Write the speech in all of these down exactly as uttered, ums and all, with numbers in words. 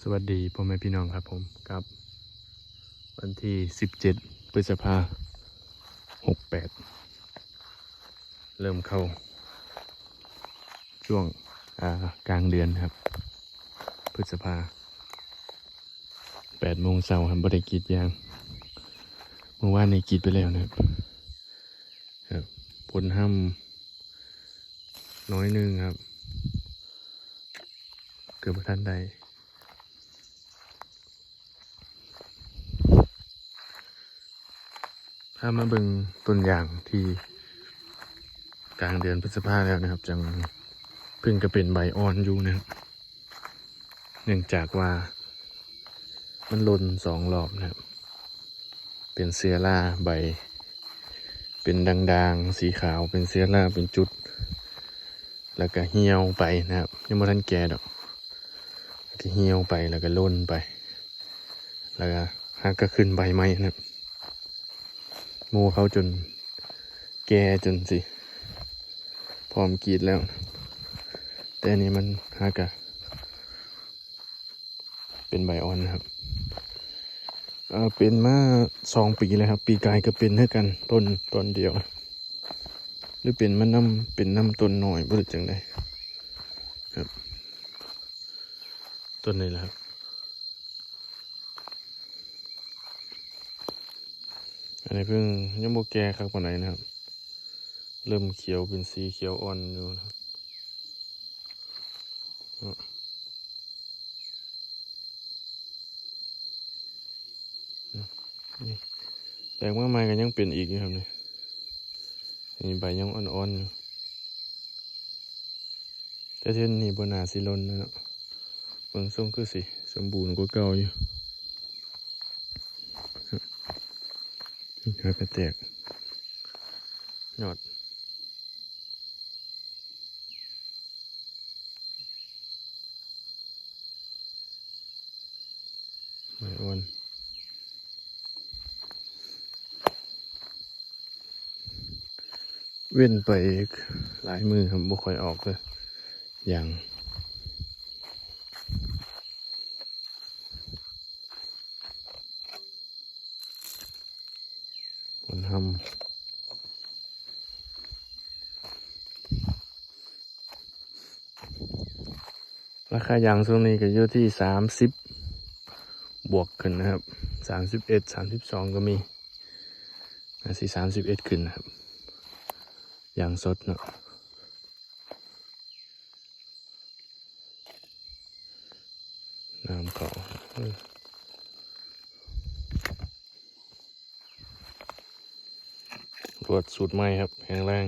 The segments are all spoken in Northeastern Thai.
สวัสดีพ่อแม่พี่น้องครับผม ครับ วันที่สิบเจ็ด พฤษภา หกแปด เริ่มเข้า ช่วง อ่า กลางเดือนครับ พฤษภา แปดโมงเช้าครับ บ่ได้กรีดยาง เมื่อวานนี้กรีดไปแล้วนะครับ ครับ ผลห้ำน้อยหนึ่งครับ เกือบบ่ทันได้ พามาเบิ่งต้นยางที่กลางเดือนพฤษภาแล้วนะครับ จังเพิ่งก็เป็นใบอ่อนอยู่นะครับ เนื่องจากว่ามันหล่นสองรอบนะครับ เป็นเชื้อราใบ เป็นด่างๆ สีขาว เป็นเชื้อราเป็นจุด แล้วก็เหี่ยวไปนะครับ ยังบ่ทันแก่ดอก แล้วก็เหี่ยวไป แล้วก็หล่นไป แล้วก็หากก็ขึ้นใบใหม่นะครับ หมู่เขาจนแก่จนสิ พร้อมกรีดแล้ว แต่อันนี้มันหากะเป็นใบอ่อนนะครับ เอ่อ เป็นมาสองปีแล้วครับ ปีกายก็เป็นคือกัน ต้น ต้นเดียว หรือเป็นมานำ เป็นนำต้นน้อยบ่รู้จังใดครับ ต้นนี้แหละครับ อันนี้เพิ่งยังบ่แก่คักปานใดนะครับ เริ่มเขียวเป็นสีเขียวอ่อนอยู่นะครับ นี่ แตกมาใหม่ก็ยังเป็นอีกอยู่ครับนี่ นี่ใบยังอ่อนๆอยู่ แต่เทื่อนี้บ่น่าสิหล่นนะเนาะ เบิ่งทรงคือสิสมบูรณ์กว่าเก่าอยู่ หากะแตก ยอด ใบอ่อน เว้นไปหลายมื้อครับ บ่ค่อยออกเลย ยาง ผลห้ำ ราคายางช่วงนี้ก็อยู่ที่สามสิบ บวกขึ้นนะครับ สามสิบเอ็ด สามสิบสอง ก็มี อาจสิสามสิบเอ็ด ขึ้นนะครับ ยางสดเนาะ น้ำเขา เออ ลวดสูตรใหม่ครับ แข็งแรง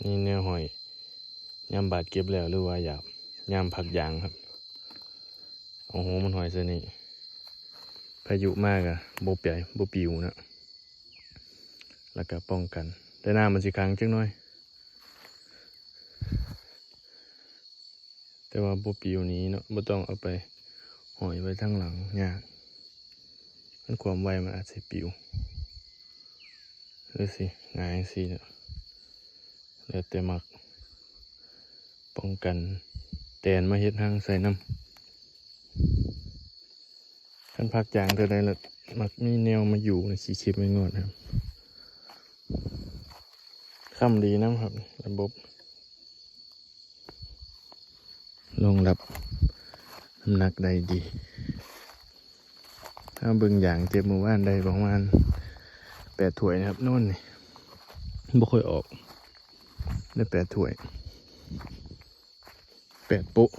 นี่แนวห้อย ยามบาดเจ็บแล้วหรือว่าอยาก ยามพักยางครับ เอาหัวมันห้อยใส่นี่ พายุมากอะบ่เปียก บ่ปิวนะ แล้วก็ป้องกัน แต่น้ำมันสิขังจักหน่อย แต่ว่าบ่ปิวหนีเนาะ บ่ต้องเอาไปห้อยไว้ทางหลัง ยาก มันความไวมันอาจสิปิว หรือสิหงายจั่งซี้เนาะ แล้วแต่มัก ป้องกัน แตนมาเฮ็ดรังใส่นำ คันพักยางเทื่อใดละ มักมีแนวมาอยู่ในขี้เข็บไม่งอดครับ ค้ำดีนำครับ ระบบ รองรับน้ำหนักได้ดี ถ้าเบิ่งยางเก็บมื้อวานได้ประมาณแปดถ้วยนะครับ โน่นนี่ บ่ค่อยออก ได้แปดถ้วย แปดโป๊ะ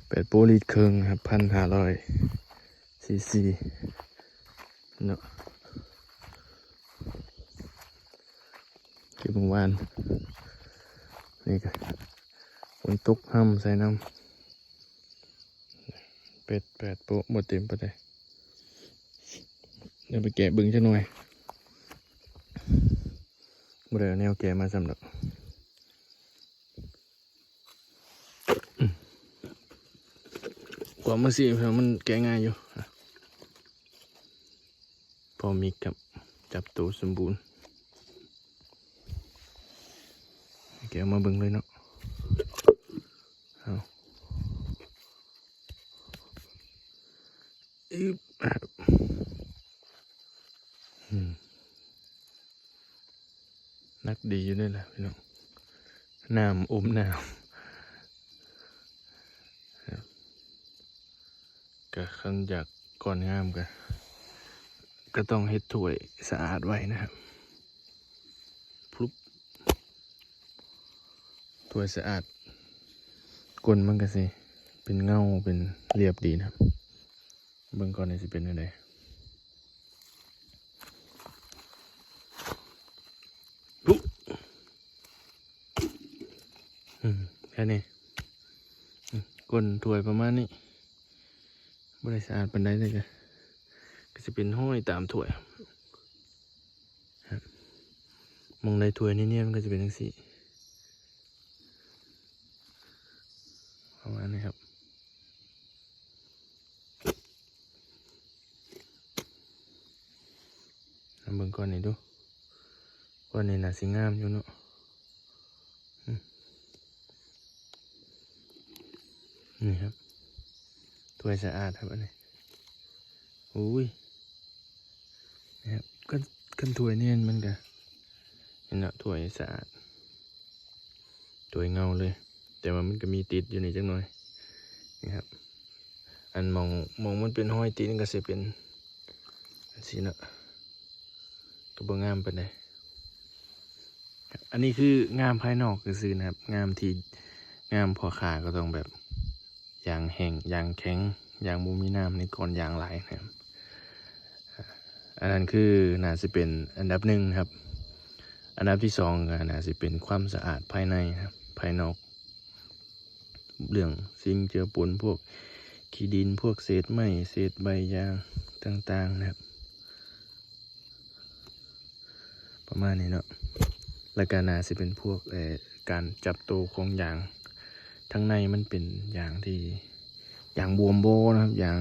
แปดโป๊ะลิตรครึ่งครับ พันห้าร้อย ซีซี เนาะ เก็บมื้อวาน นี่ก็ฝนตกห้ำใส่นำ แปด แปดโป๊ะ บ่เต็มปานใด เดี๋ยวไปแกะเบิ่งจักหน่อย บ่ได้เอาแนวแกะมาซ้ำดอก กว่ามาสิ มันแกะง่ายอยู่ พอมีกับจับตัวสมบูรณ์ แกะมาเบิ่งเลยเนาะ เอา ดีอยู่เด้ล่ะพี่น้อง น้ำอมน้ำ ครับ ก็คันอยากก้อนงามก็ ก็ต้องเฮ็ดถ้วยสะอาดไว้นะครับ พลุบ ถ้วยสะอาด ก้นมันก็สิเป็นเงา เป็นเรียบดีนะครับ เบิ่งก่อนนี่สิเป็นจั่งใด ปุ๊บ อืม แค่นี้ อืม ก้นถ้วยประมาณนี้ บ่ได้สะอาดปานใดเลยก็ ก็สิเป็นห้อยตามถ้วยครับ หม่องใดถ้วยเนียนๆ มันก็จะเป็นจั่งซี้ ประมาณนี้ครับ มาเบิ่งก้อนนี้ดู ก้อนนี้น่าสิงามอยู่เนาะ อืม นี่ครับ ถ้วยสะอาดครับอันนี้ อุ้ย นะครับ คัน คันถ้วยเนียนมันก็ เห็นเนาะ ถ้วยสะอาด ถ้วยเงาเลย แต่ว่ามันก็มีติดอยู่นี่จักหน่อย นี่ครับ อันหม่อง หม่องมันเป็นห้อยติดนี่ก็สิเป็นจั่งซี้เนาะ ก็บ่งามปานใด อันนี้คืองามภายนอกซื่อๆนะครับ งามที่ งามพ่อค้าก็ต้องแบบ ยางแห้ง ยางแข็ง ยางบ่มีน้ำในก้อนยางหลายนะครับ อันนั้นคือน่าสิเป็นอันดับหนึ่งครับ อันดับที่สองก็น่าสิเป็นความสะอาดภายในครับ ภายนอก เรื่องสิ่งเจือปน พวกขี้ดิน พวกเศษไม้ เศษใบยางต่างๆนะครับ ประมาณนี้เนาะ แล้วก็น่าสิเป็นพวก เอ่อ การจับโตของยาง ทั้งในมันเป็นยางที่ ยางบวมบ่นะครับ ยาง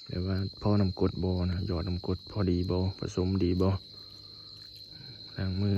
แบบว่าพอน้ำกรดบ่นะ หยอดน้ำกรดพอดีบ่ ผสมดีบ่ ล้างมือ